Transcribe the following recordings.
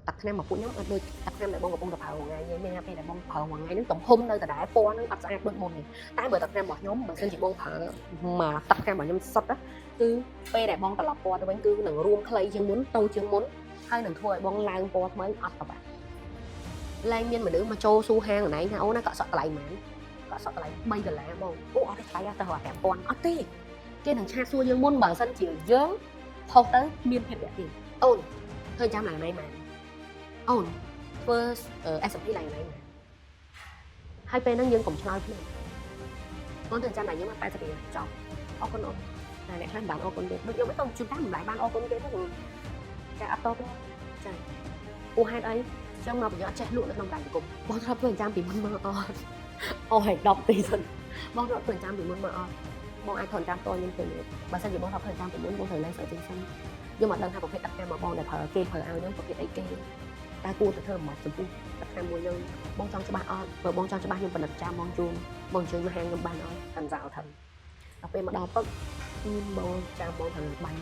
ទឹកថ្នាំមកពួកខ្ញុំអត់ដូចទឹកថ្នាំដែលបងកំពុងតែប្រើរាល់ថ្ងៃទេមានថាពេលដែលបងប្រើរាល់ថ្ងៃហ្នឹងទំហំនៅដដែលពណ៌ហ្នឹងអត់ស្អាតដូចមុនទេតែបើទឹកថ្នាំរបស់ខ្ញុំបើសិនជាបងប្រើមកទឹកថ្នាំរបស់ខ្ញុំសុទ្ធណាគឺពេលដែលបងត្រឡប់ពណ៌ទៅវិញគឺនឹងរួមខ្លីជាងមុនទៅជាងមុនហើយនឹងធ្វើឲ្យបងឡើងពណ៌ថ្មីអត់ប្របាក់ឡើងមានមនុស្សមកចូលស៊ូហាងកន្លែងថាអូណាកក់សក់កន្លែងហ្មងកក់សក់កន្លែង3ដុល្លារបងអូអត់ទេថ្លៃអត់ទៅរក5000អត់ទេគេនឹង chat សួរយើងមុនបើសិនជាយើងផុសទៅមានភាពតាក់ទាញអូនធ្វើចាំឡើងណៃម៉ាអូនធ្វើ SMP ឡើងណៃម៉ាហើយពេលហ្នឹងយើងកុំឆ្លើយភ្លាមអូនធ្វើចាំឡើងខ្ញុំ80រៀលចប់អរគុណអូនតែអ្នកខ្លះមិនបានអរគុណទេដូចខ្ញុំទៅជួនកាលមិនបានអរគុណគេទេចាអត់តទេចាអូហេតុអីចឹងមកប្រយោជន៍ចេះលក់នៅក្នុងបណ្ដាញសង្គមបងធ្លាប់ធ្វើចាំពីមុនមកអត់អូហេ10ទីសិនបងធ្លាប់ធ្វើចាំពីមុនមកអត់បងអាចថនចាំតខ្ញុំទៅបើសិនជាបងធ្លាប់ធ្វើចាំពីមុនបងត្រូវឡើងសើចេញសិនខ្ញុំអត់ដឹងថាប្រភេទទឹកថ្នាំរបស់បងដែលប្រើគេប្រើឲ្យហ្នឹងប្រភេទអីគេតែគួរតែធ្វើមិនចំពោះទឹកថ្នាំមួយហ្នឹងបងចង់ច្បាស់អត់បើបងចង់ច្បាស់ខ្ញុំផលិតចាំបងជូនបងអញ្ជើញមកហាងខ្ញុំបានអត់កាន់សោទៅដល់ពេលមកដល់ពឹកបងចាំបងត្រូវបាញ់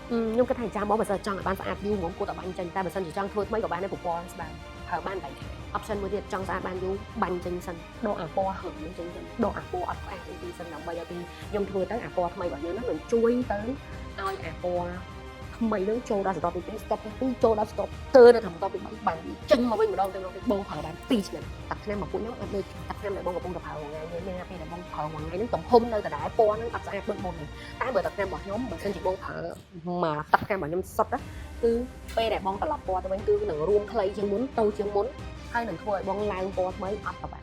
ខ្ញុំគិតថាចាំបងបើសិនចង់ឲ្យបានស្អាតយូរហ្មងគួរតែបាញ់ចេញតែបើសិនជាចង់ធ្វើថ្មីក៏បានដែរប្រព័ន្ធស្ដាងប្រើបានបែ option មួយទៀតចង់ស្អាតបានយូរបាញ់ចេញសិនដកអាពណ៌ហឹងចេញសិនដកអាពណ៌អត់ស្អាតចេញសិនដើម្បីឲ្យពីខ្ញុំធ្វើទៅអាពណ៌ថ្មីរបស់យើងហ្នឹងនឹងជួយទៅឲ្យអាពណ៌ថ្មីហ្នឹងចូលដល់សតទី2 step ទី2ចូលដល់ step ទើនៅត្រឹមតទី3បាញ់ចេញមកវិញម្ដងទៅម្ដងទៀតបងប្រើបាន2ឆ្នាំទឹកថ្នាំមកពួកខ្ញុំអត់ដូចទឹកថ្នាំដែលបងកំពុងតែប្រើរាល់ថ្ងៃទេមានថាពេលដែលបងប្រើរាល់ថ្ងៃហ្នឹងទំហំនៅដដែលពណ៌ហ្នឹងអត់ស្អាតដូចមុនទេតែបើទឹកថ្នាំរបស់ខ្ញុំបើសិនជាបងប្រើមកទឹកថ្នាំរបស់ខ្ញុំសុទ្ធណាគឺពេលដែលបងត្រឡប់ពណ៌ទៅវិញគឺនឹងរួមខ្លីជាងមុនទៅជាងមុនហើយនឹងធ្វើឲ្យបងឡើងពណ៌ថ្មីអត់ប្របាក់។